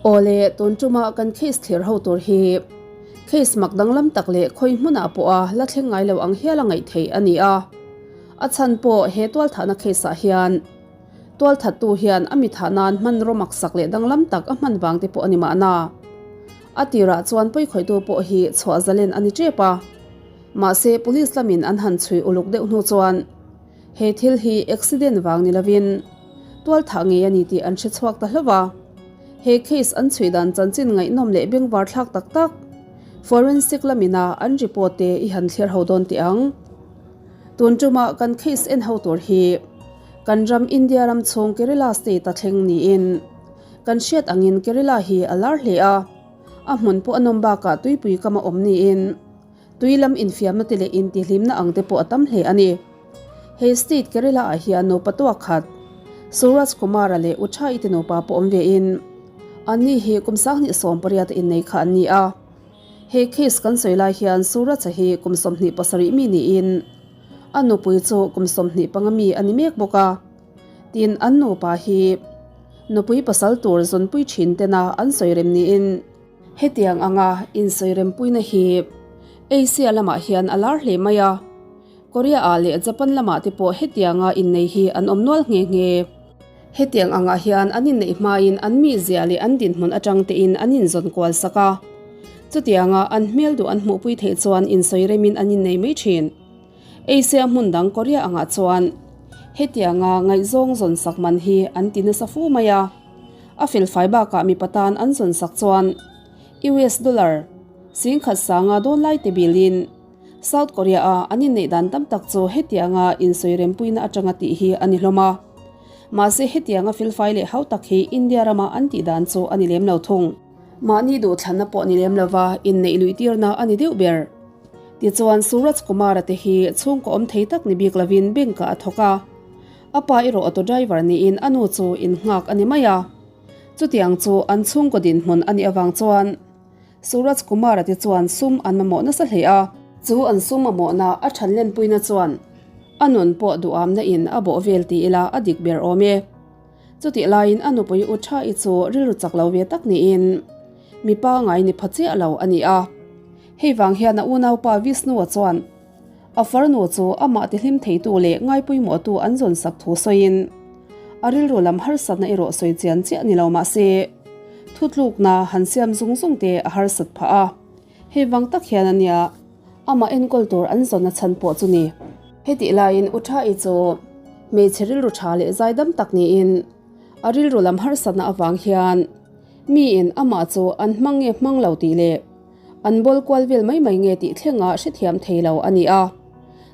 Awle, tun tuma kan case thlir ho tur hi case mak danglam tak leh khawi hmunah pawha la thleng ngai lo ang hial a ngaih theih a ni a. A chhan pawh he tualthahna case ah hian tualthattu hian a mi thah nan hmanraw maksak leh danglam tak a hman vang te pawh a ni mahna. A tirah chuan pawikhawihtu pawh hi chhuah zalen a ni tep a. Mahse police lamin an han chhui uluk deuh hnu chuan he thil hi accident vang ni lovin tualthah ngei a ni tih an hre chhuak ta hlauh a. He case an chhui dan chanchin ngaihnawm leh bengvar thlak tak tak forensic lamina an report te i han thlir ho dawn teh ang. Tun tuma kan case en ho tur hi kan ram India ram chhung Kerala state a thleng niin kan hriat angin Kerala hi a lar hle a, a hmun pawh a nawm bakah tuipui kama awm niin tui lam infiamna te leh intihhlimna ang te pawh a tam hle a ni. He state Kerala ah hian nupa tuak khat Suraj Kumar-a leh Uthai te nupa pawh awm vein anni hi kum 28 a innei kha an ni a. He case kan sawi lai hian Suraj-a hi kum 27 mi niin a nupui chu kum 25 mi a ni mek bawk a. Tin, an nupa hi nupui pasal tur zawnpui thin tena an sawi rem niin hetiang anga insawi rempuina hi Asia lamah hian a lar hle mai a. Korea ah leh Japan lamah te pawh hetianga innei hi an awm nual nghe nghe. Hetiang angah hian an inneih hmain an mizia leh an dinhmun atang tein an inzawn kual sak a. Chutianga an hmel duh an hmuhpui theih chuan insawi remin an innei mai thin. Asia hmun dang Korea angah chuan hetianga ngaihzawng zawn sak man hi an ti nasa fu mai a. A felfai bakah mipa tan an zawn sak chuan US dollar 10,000 sanga dawn lai te bilin South Korea-a an inneih dan tam tak chu hetianga insawi rempuina atanga tih hi a ni hlawm a. Mahse hetianga felfai leh hau tak hi India rama an tih dan chu a ni lem lo thung. Mahni duhthlanna pawh ni lem lova inneih luih tirna a ni deuh ber. Tichuan Suraj Kumar-a te hi chhungkaw awm thei tak ni bik lovin bank-ah a thawk a. A pa erawh auto driver niin a nu chu innghak a ni mai a. Chutiang chu an chhungkaw dinhmun a nih avang chuan Suraj Kumar-a te chuan sum an mamawh nasa hle a. Chu an sum mamawhna a than lenpuina chuan a nun pawh duhamna in a bawh vel ti ila a dik ber awm e. Chutih laiin a nupui U Tha-i chu rilru chak lo ve tak niin mipa ngai ni pha chiah lo a ni a. Hei vang hian a unaupa Vishnu-a chuan a farnu chu amah tihlim theitu leh ngaipawimawhtu an zawn sak thu sawiin a rilru lam harsatna erawh sawi chian chiah ni lo mah se thutlukna han siam zung zung te a harsat phah a. Hei vang tak hian a nia amah enkawl tur an zawn a chhan pawh chu ni. Hetih laiin U Tha-i chu hmeichhe rilru tha leh zaidam tak niin a rilru lam harsatna avang hian miin amah chu an hmang nge hmang lo tih leh an bawl kual vel mai mai nge tih thlenga hrethiam thei lo a ni a.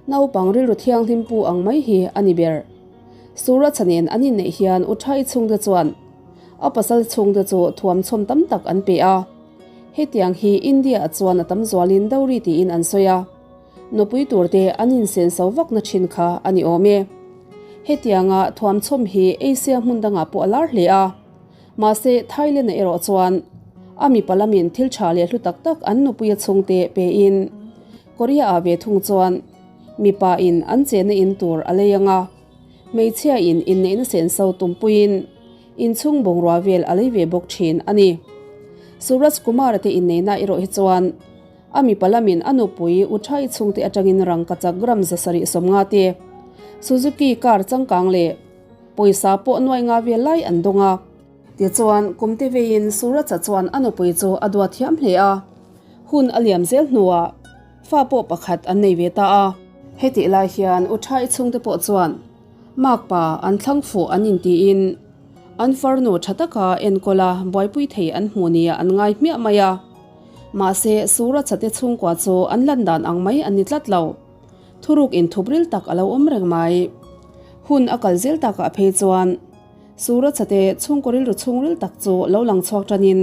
Naupang rilru thianghlim pu ang mai hi a ni ber. Suraj-a nen an inneih hian U Tha-i chhungte chuan a pasal chhungte chu thuamchhawm tam tak an pe a. Hetiang hi India ah chuan a tam zualin dowry tiin an sawi a, nupui turte an insenso vakna thin kha a ni awm e. Hetianga thuamchhawm hi Asia hmun dangah pawh a lar hle a, mahse Thailand-ah erawh chuan a mipa lamin thil tha leh hlu tak tak an nupuia chhungte pein Korea-ah ve thung chuan mipa in an chenna in tur a lei ang a, hmeichhia in inneihna senso tumpuiin Inchhung bungrua vel a lei ve bawk thin a ni. Suraj Kumar-a te inneihna erawh hi chuan a mipa lamin a nupui U Thai chhungte atangin rangkachak gram 750 te, Suzuki car changkang leh pawisa pawh nuai nga vel lai an dawng a. Tichuan, kum te veiin Suraj-a chuan a nupui chu a duat thiam hle a, hun a liam zel hnuah fa pawh pakhat an nei ve ta a. Hetih lai hian U Thai chhungte pawh chuan Makpa an thlang fuh an intiin an farnu tha taka enkawl a buaipui thei an hmuh nia an ngai hmiah mai a. Mahse, Sura chate chhungkua chu an lan dan ang mai an ni tlat lo. Thuruk inthup ril tak a lo awm reng mai. Hun a kal zel takah phei chuan Sura chate chhungkaw rilru chhungril tak chu lo lang chhuak tanin,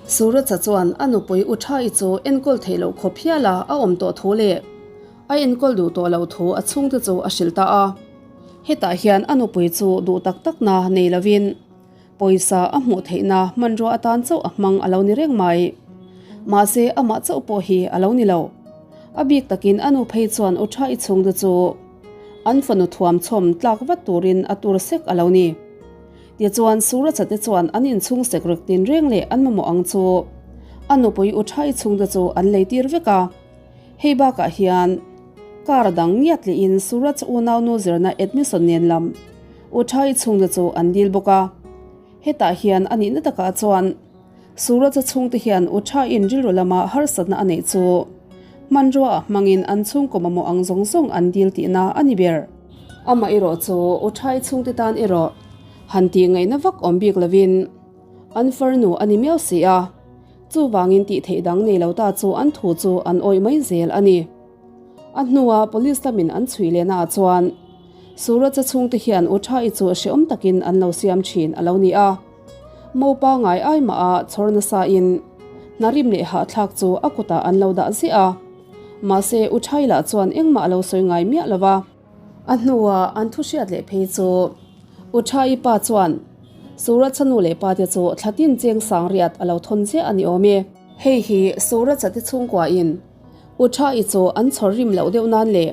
Sura cha chuan a nupui U Tha-i chu enkawl theih loh khawp hial a a awm tawh thu leh A enkawl duh tawh loh thu a chhungte chu a hrilh ta a. Hetah hian a nupui chu duh tak takna nei lovin pawisa a hmuh theihna hmanrua atan chauh a hmang a lo ni reng mai. Mahse amah chauh pawh hi a lo ni lo. A bik takin a nu phei chuan U Tha-i chhungte chu an fanu thuam chhawm tlak vat turin a tur sek a lo ni. Tichuan, Suraj-a te chuan an inchhung sekrek tinreng leh an mamawh ang chu a nupui u Thai chhungte chu an lei tir vek a. Hei bakah hian car dang ngiat lehin Suraj unaunu zirna admission nen lam u Thai chhungte chu an dil bawk a. Hetah hian a nihna takah chuan Suraj-a chhungte hian u Thaiin rilru lama harsatna a neih chu hmanrua ah hmangin an chhungkaw mamawh ang zawng zawng an dil tihna a ni ber. Amaherawh chu u Thai chhungte tan erawh han tih ngaihna vak awm bik lovin an farnu a ni miau si a, chuvangin tih theih dang nei lo ta chu an thu chu an awih mai zel a ni. A hnua police lamin an chhui lehna ah chuan Suraj-a chhungte hian u Thai chu hrehawm takin an lo siam thin a lo ni a. Mopa ngai ai mah a chhawr nasa in hnarim leh hahthlak chu a kutah an lo dah ziah a. Mahse u Thai lah chuan engmah a lo sawi ngai miah lo va. A hnua an thu hriat leh phei chu u Thai pa chuan Suraj a nu leh pa te chu thlatin cheng sang riat a lo thawn ziah a ni awm e. Hei hi Suraj a te chhungkua in u Thai chu an chhawr rim loh deuh nan leh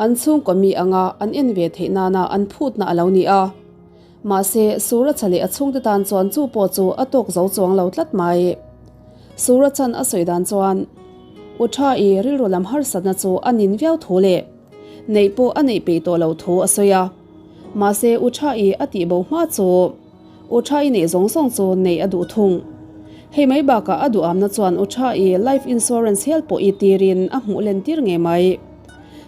an chhungkaw mi anga an en ve theih nana an phutna a lo ni a. Mahse, Suraj-a leh a chhungte tan chuan chu pawh chu a tawk zo chuang lo tlat mai. Suraj-a'n a sawi dan chuan, U Tha-i rilru lam harsatna chu a nin viau thu leh neih pawh a neih peih tawh loh thu a sawi a. Mahse, U Tha-i a tih bo hma chu U Tha-i neih zawng zawng chu neih a duh thung. Hei mai bakah a duhamna chuan U Tha-i life insurance hial pawh i tirin a hmuh len tir ngei mai.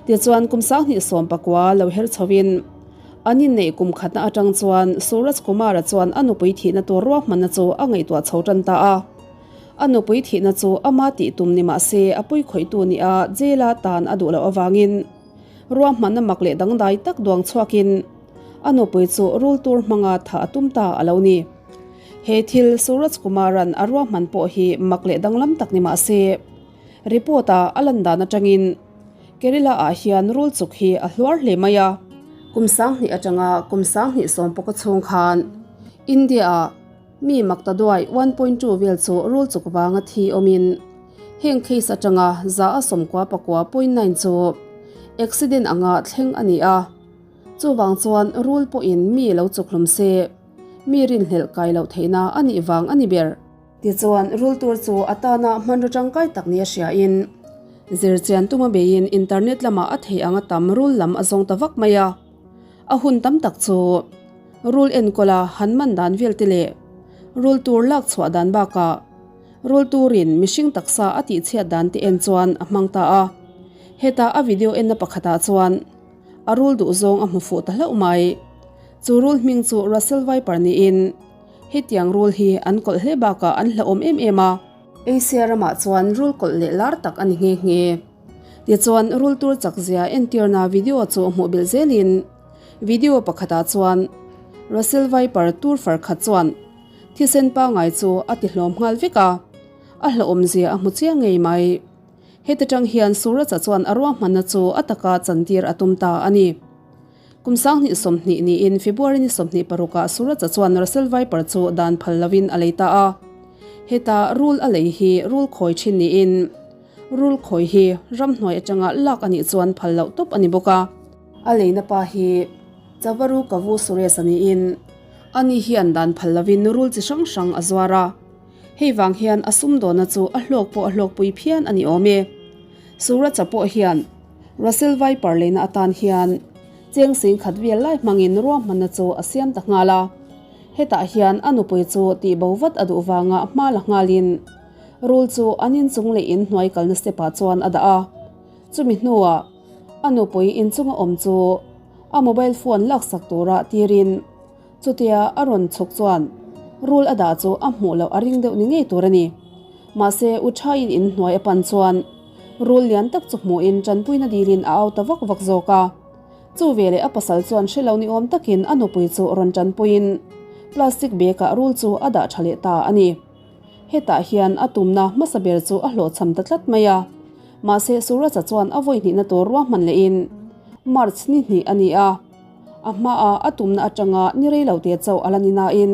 Tichuan, kum 2019 lo her chhoin, An inneih kum khatna atang chuan Suraj Kumar-a chuan a nupui thihna tur ruahmanna chu a ngaihtuah chho tan ta a. A nupui thihna chu ama tih tum ni mah se a puikhawihtu nia jail-a tan a duh loh avangin ruahmanna mak leh dangdai tak duang chhuakin a nupui chu rul tur hmanga thah a tum ta a lo ni. He thil Suraj Kumar-a'n a ruahman pawh hi mak leh danglam tak ni mah se report-a a lan dan atangin Kerala ah hian rul chuk hi a hluar hle mai a. Kum 2000 atanga kum 2010 pawka chhung khan India ah mi makta duai 1.2 vel chu rul chuk vanga thi awmin heng case atanga za a 99.9 chu accident anga thleng a ni a. Chuvang chuan rul pawhin mi lo chuk hlum se mi rinhlelh kai loh theihna a nih vang a ni ber. Tichuan, rul tur chu a tana hmanraw tangkai tak nia hriain, zirchian tuma beiin internet lamah a thei anga tam rul lam a zawng ta vak mai a. A hun tam tak chu rul enkawla han man dan vel te leh rul tur lak chhuah dan bakah rul turin mihring taksa a tihchhiat dan te en chuan a hmang ta a. Heta a video enna pakhatah chuan a rul duh zawng a hmu fuh ta hlauh mai. Chu rul hming chu Russell Viper niin, Hetiang rul hi an kawlh hle bakah an hlauhawm em em a. Asia ramah chuan rul kawlh leh lar tak a ni nghe nghe. Tichuan rul tur chak zia entirna video chu hmuh belh zelin video pakhatah chuan Russell Viper tur far khat chuan thisen pangai chu a ti hlawm nghal vek a, a hlauhawm zia a hmu chiang ngei mai. Heti tang hian Suraj-a chuan a ruahmanna chu a taka chantir a tum ta a ni. Kum 2020 niin February ni 26 ah Suraj-a chuan Russell Viper chu dan phal lovin a lei ta a. Heta rul a lei hi rul khawi thin niin rul khawi hi ramhnuai atanga lak a nih chuan phal loh tawp a ni bawk a. A leina pa hi Chavaru Kavu Suresh a niin ani hian dan phal lovin rul chi hrang hrang a zuar a. Hei vang hian a sumdawnna chu a hlawk pawh a hlawkpui phian a ni awm e. Suraj-a pawh hian Russell Viper leina atan hian cheng sing khat vel lai hmangin ruahmanna chu a siam ta nghal a. Hetah hian a nupui chu tih bo vat a duh vanga hma la nghalin rul chu an inchung leh in hnuai kalna step ah chuan a dah a. Chumi hnuah a nupui inchunga awm chu a mobile phone laksak tura tirin Chutia a rawn chhuk chuan rul a dah chu a hmuh loh a ring deuh ni ngei tur a ni. Mahse, U Thain in hnuai a pan chuan rul lian tak chu hmuhin tanpuina dilin a au ta vak vak zawk a. Chu veleh a pasal chuan hre lo ni awm takin a nupui chu rawn tanpuiin plastic bag ah rul chu a dah tha leh ta a ni. Hetah hian a tumna hmasa ber chu a hlawhchham ta tlat mai a. Mahse, Suraj-a chuan a vawi hnihna tur ruahman lehin March ni hnih a ni a. A hmaa a tumna atanga ni rei lo te chauh a la ni nain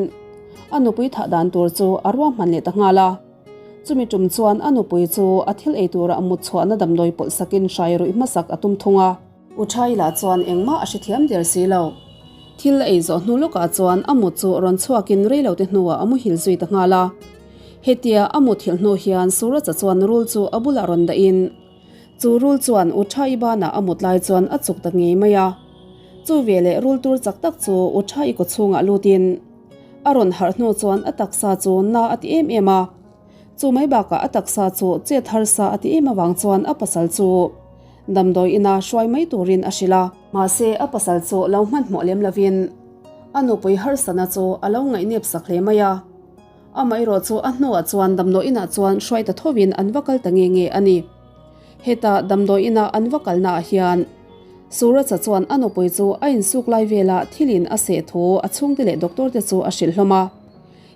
a nupui thah dan tur chu a ruahman leh ta nghal a. Chumi tum chuan a nupui chu a thil ei tura mut chhuahna damdawi pawlh sakin hrai ruih hmasak a tum thung a. U Thaila chuan engmah a hrethiam der si lo. Thil a ei zawh hnu lawkah chuan a mut chu rawn chhuakin reilote hnuah a muhil zui ta nghal a. Hetia a muthilh hnu hian Suraj-a chuan rul chu a bulah rawn dahin chu rul chuan Uthai banah a mut lai chuan a chuk ta ngei mai a. Chu veleh rul tur chak tak chu Uthai kawchhungah lutin a rawn harh hnu chuan a taksa chu na a ti em em a. Chu mai bakah a taksa chu chet harsa a ti em avang chuan a pasal chu damdawi ina hruai mai turin a hrilh a. Mahse a pasal chu lo hmanhmawh lem lovin a nupui harsana chu a lo ngaihnep sak hle mai a. Amaherawh chu a hnuah chuan damdawi inah chuan hruai ta thovin an va kal ta nge nge a ni. Heta damdawi ina an va kalnaah hian Suraj-a chuan a nupui chu a insuk lai velah thilin a seh thu a chhungte leh doctor te chu a hrilh hlawm a.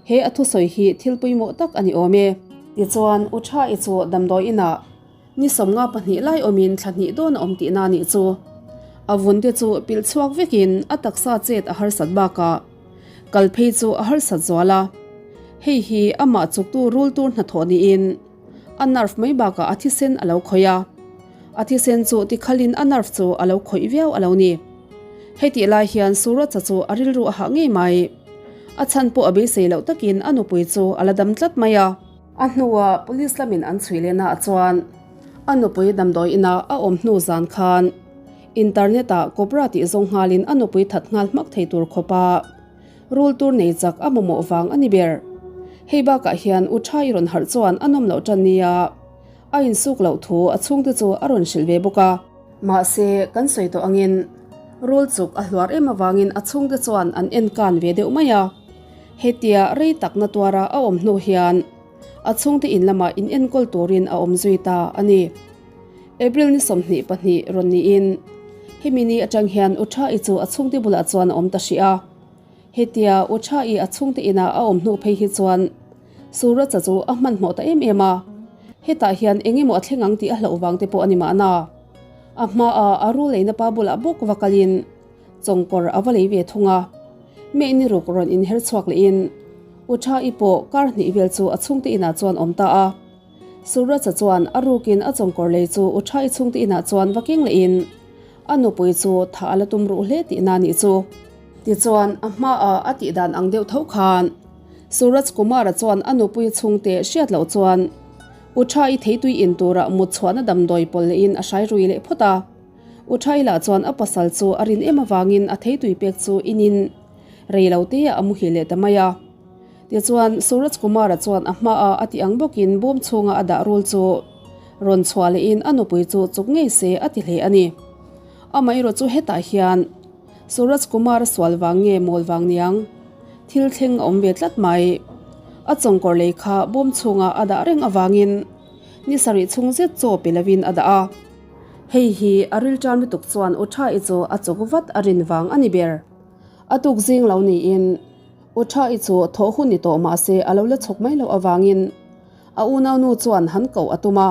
He a thusawi hi thil pawimawh tak a ni awm e. Tichuan, U Tha-i chu damdawi inah ni 52 lai awmin thla hnih dawn a awm tihna a nih chu. A vun te chu pilh chhuak vekin a taksa chet a harsat bakah kal phei chu a harsat zual a. Hei hi amah chuktu rul tur hnathawh niin a nerve mai bakah a thisen a lo khawih a. A thisen chu tikhalin a nerve chu a lo khawih viau a lo ni. Hetih lai hian Suraj-a chu a rilru a hah ngei mai. A chhan pawh a beisei loh takin a nupui chu a la dam tlat mai a. A hnuah police lamin an chhui lehna ah chuan a nupui damdawi inah a awm hnu zan khan internet ah cobra tih zawng nghalin a nupui that nghal hmak thei tur khawpa rul tur nei chak a mamawh vang a ni ber. Hei bakah hian U Tha i rawn harh chuan a nawm loh tan nia a insuk loh thu a chhungte chu a rawn hrilh ve bawk a. Mahse, kan sawi tawh angin rul chuk a hluar em avangin a chhungte chuan an en kan ve deuh mai a. Hetia rei takna tuara a awm hnu hian a chhungte in lamah in enkawl turin a awm zui ta a ni. April ni 22 rawn niin hemi ni atang hian U Tha-i chu a chhungte bulah chuan a awm ta hrih a. Hetia U Tha-i a chhungte inah a awm hnu phei hi chuan Suraj-a chu a hmanhmawh ta em em a, hetah hian eng emaw a thleng ang tih a hlauh vang te pawh a ni mahna. A hmaah a rul eina pa bulah bawk va kalin chawngkawr a va lei ve thung a. Mei ni ruk rawn inher chhuak lehin U Tha-i pawh kar hnih vel chu a chhungte inah chuan awm ta a. Suraj-a chuan a rukin a chawngkawr lei chu U Tha-i chhungte inah chuan va keng lehin a nupui chu thah a la tum ruh hle tihna a nih chu. Tichuan a hmaah a tih dan ang deuh tho khan Suraj Kumar-a chuan a nupui chhungte hriat loh chuan U Tha-i theitui in turah mut chhuahna damdawi pawlh lehin a hrai rui leh phawt a. U Tha-i lah chuan a pasal chu a rin em avangin a theitui pek chu inin rei lo teah a muhil leh ta mai a. Tichuan Suraj Kumar-a chuan a hmaah a tih ang bawkin bawm chhunga a dah rul chu rawn chhuah lehin a nupui chu chuk ngei se a ti hle a ni. Amaherawh chu hetah hian Suraj Kumar a sual vang nge mawl vang niang? Thil thleng a awm ve tlat mai. A chawngkawr lei kha bawm chhungah a dah reng avangin ni sarih chhung zet chaw pe lovin a dah a. Hei hi a rilṭam lutuk chuan U Tha-i chu a chawk vat a rin vang a ni ber. A tuk zing lo niin U Tha-i chu thawh hun ni tawh mahse a lo la chhawk mai loh avangin a unaunu chuan han koh a tum a.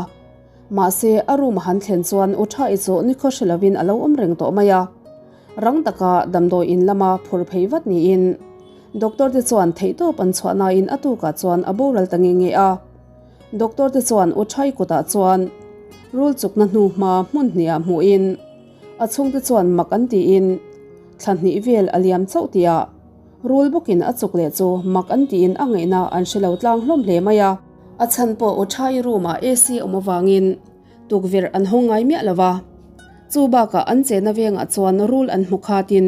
Mahse, a room a han thlen chuan U Tha-i chu nikhaw hre lovin a lo awm reng tawh mai a. Rang taka damdawi in lama phur phei vat niin doctor te chuan theihtawp an chhuah nain a tukah chuan a boral ta nge nge a. Doctor te chuan U Tha-i kutah chuan rul chukna hnu hma hmun hniah hmuhin a chhungte chuan mak an tiin thla hnih vel a liam chauh tihah Rul bawkin a chuk leh chu mak an tiin a ngaihna an hre lo tlang hlawm hle mai a. A chhan pawh U Tha-i room ah AC awm avangin tukverh an hawng ngai miah lo va. Chu bakah an chena vengah chuan rul an hmu khatin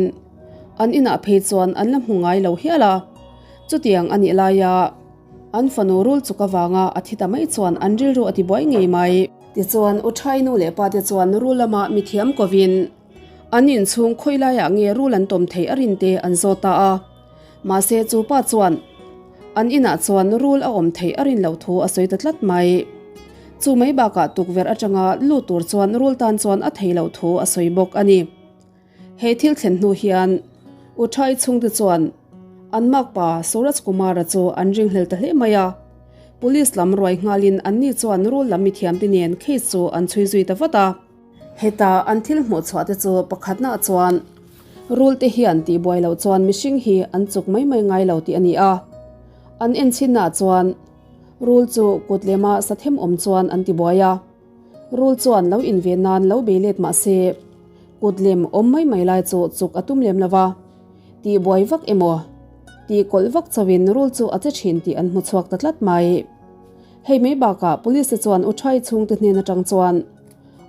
an inah phei chuan an la hmu ngai lo hial a. Chutiang a nih laia an fanu rul chuk avanga a thi ta mai chuan an rilru a ti buai ngei mai. Tichuan U Tha-i nu leh pa te chuan rul lama mithiam kovin An inchhung khawi laiah nge rul an tawm theih a rin te an zawt ta a. Mahse chu pa chuan an inah chuan rul a awm theih a rin loh thu a sawi ta tlat mai. Chu mai bakah tukverh atanga lut tur chuan rul tan chuan a thei loh thu a sawi bawk a ni. He thil thlen hnu hian U Thai chhungte chuan an makpa Suraj Kumar-a chu an ringhlel ta hle mai a. Police lam ruai nghalin anni chuan rul lam mithiamte nen case chu an chhui zui ta vat a. Heta an thil hmuh chhuah te chu pakhatna chuan rul te hian tih buai loh chuan mihring hi an chuk mai mai ngai lo tih a ni a. An enchinna chuan rul chu kut lema sathem awm chuan an ti buai a. Rul chuan lo inve nan lo bei let mah se kut lem awm mai mai lai chu chuk a tum lem lo va. Tih buai vak emaw, tih kawlh vak chauhin rul chu a che thin tih an hmu chhuak ta tlat mai. Hei mai bakah police te chuan U Thai chhungte hnen atang chuan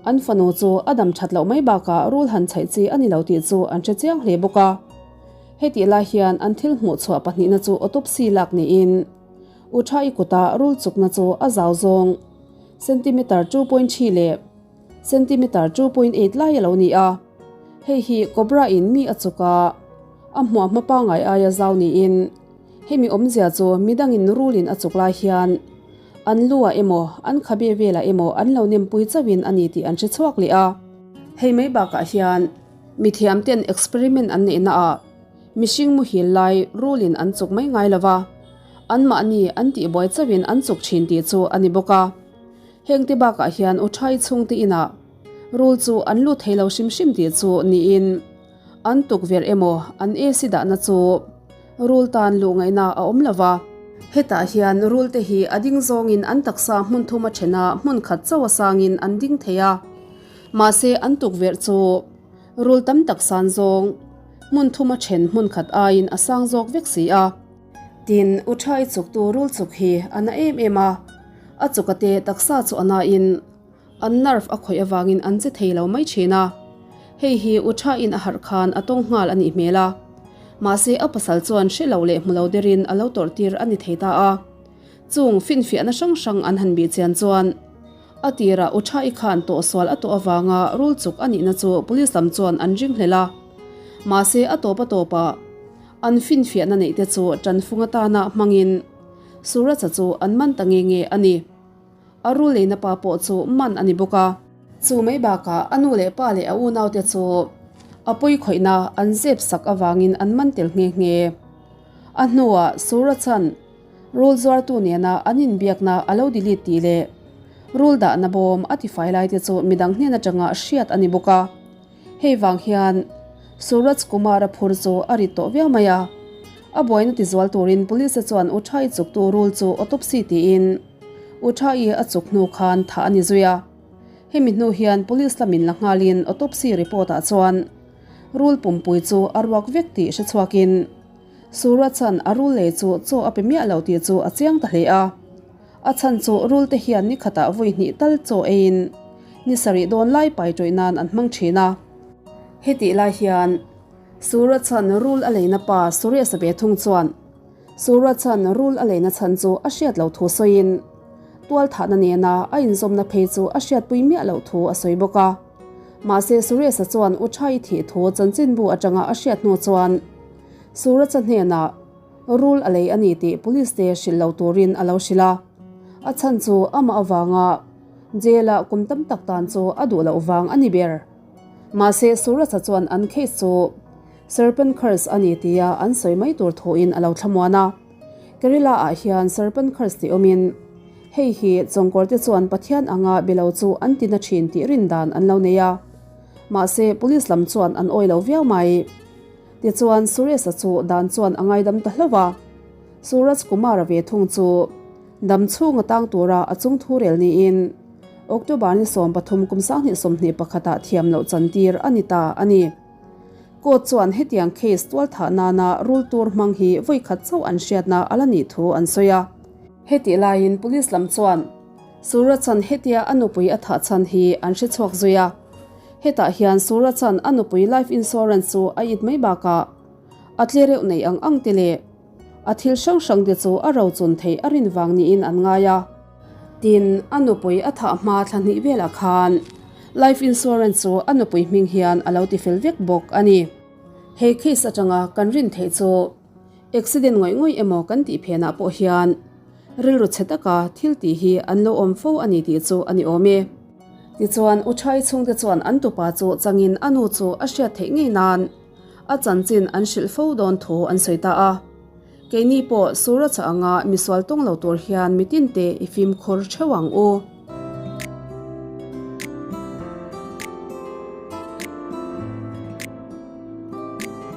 an fanu chu a dam that loh mai bakah rul han chhaih chi a ni lo tih chu an hre chiang hle bawk a. Hetih lai hian an thil hmuh chhuah pahnihna chu autopsy lak niin U Thai kuta rul chukna chu a zau zawng centimeter 2.3 leh centimeter 2.8 lai a lo ni a. Hei hi cobra in mi a chuk a, a hmuahhma pangngai aia zau niin Hemi awmzia chu midangin rulin a chuk lai hian an lu ah emaw, an khabe velah emaw an lo nempui chauhin a ni tih an hre chhuak leh a. Hei mai bakah hian mithiam ten experiment an neihna ah mihring muhil lai rulin an chuk mai ngai lova, anmahni an tihbuai chauhin an chuk thin tih chu a ni bawk a. Hengte bakah hian U Thai chhungte inah rul chu an lut thei lo hrim hrim tih chu niin An tukverh emaw an AC dahna chu rul tan luh ngaihna a awm lo va. Hetah hian rul te hi a ding zawngin an taksa hmun thum a then a, hmun khat chauh a sangin an ding thei a. Mahse an tukverh chu rul tam tak san zawng hmun thum a then hmun khat aiin a sang zawk vek si a. Tin, U Thai chuktu rul chuk hi a na em em a, a chuka te taksa chu a nain An nerve a khawih avangin an che thei lo mai thin a. Hei hi U Tha-in a harh khan a tawng nghal a nih hmel a. Mahse a pasal chuan hre lo leh hmu lo derin a lo tawrh tir a ni thei ta a. Chung finfiahna hrang hrang an han bih chian chuan a tirah U Tha-i khan tawhsual a tawh avanga rul chuk a nihna chu police lam chuan an ringhlel a. Mahse a tawp a tawpah an finfiahna neih te chu tanfung atana hmangin Suraj-a chu an man ta nge nge a ni. A rul leina pa pawh chu man a ni bawk a. Chu mai bakah a nu leh pa leh a unaute chu a pawi khawihna an zep sak avangin an man tel nghe nghe. A hnuah Surachan rul zuartu nena an inbiakna a lo delete tih leh rul dahna bawm a tifai laite chu midang hnen atanga hriat a ni bawk a. Hei vang hian Suraj Kumar-a phur chu a rit tawh viau mai a. A buaina tizual turin police-te chuan U Thai chuktu rul chu autopsy tiin U Thai a chuk hnu khan thah a ni zui a. Hemi hnu hian police lamin la nghalin autopsy report-ah chuan rul pumpui chu a ruak vek tih hre chhuakin Suraj-a'n a rul lei chu chaw a pe miah lo tih chu a chiang ta hle a. A chhan chu rul te hian ni khatah vawi hnih tal chaw eiin ni sarih dawn lai pai tawih nan an hmang thin a. Hetih lai hian Surachan rul a leina pa Suresh ve thung chuan Surachan rul a leina chhan chu a hriat loh thu sawiin tualthahna nena a inzawmna phei chu a hriatpui miah loh thu a sawi bawk a. Mahse Suresh-a chuan U Thai thih thu chanchinbu atanga a hriat hnu chuan Suraj-a hnenah Rul a lei a ni tih police te hrilh lo turin a lo hrilh a, a chhan chu amah avanga jail-ah kum tam tak tan chu a duh loh vang a ni ber. Mahse Suraj-a chuan an case chu serpent curse a ni tia an sawi mai tur thuin a lo thlamuan a. Kerala-ah hian serpent curse tih awmin hei hi chawngkawr te chuan Pathian anga be lo chu an ti na thin tih rin dan an lo nei a. Mahse police lam chuan an awi lo viau mai. Tichuan, Suresh-a chu dan chuan a ngaidam ta hlauh a. Suraj Kumar-a ve thung chu dam chhung a tang tura a chung thu rel niin October ni 13 kum 2021 ah thiam loh chantir a ni ta a ni. Court chuan hetiang case tualthah nana rul tur hmang hi vawi khat chauh an hriatna a la nih thu an sawi a. Hetih laiin police lam chuan Suraj-a'n hetia a nupui a thah chhan hi an hre chhuak zui a. Hetah hian Suraj-a'n a nupui life insurance chu a it mai bakah a tle reuh nei ang ang te leh a thil hrang hrang te chu a rochun theih a rin vang niin an ngai a. Tin, a nupui a thah hma thla hnih velah khan life insurance chu a nupui hming hian a lo tifel vek bawk a ni. He case atanga kan rin theih chu accident ngawih ngawih emaw kan tih phenah pawh hian rilru chhe taka thil tih hi an lo awm fo a ni tih chu a ni awm e. Tichuan, U Chai chhungte chuan an tupa chu changin a nu chu a hriat theih ngei nan a chanchin an hrilh fo dawn thu an sawi ta a. Keini pawh Suraj anga misual tawng lo tur hian mitinte i fimkhur theuh ang u.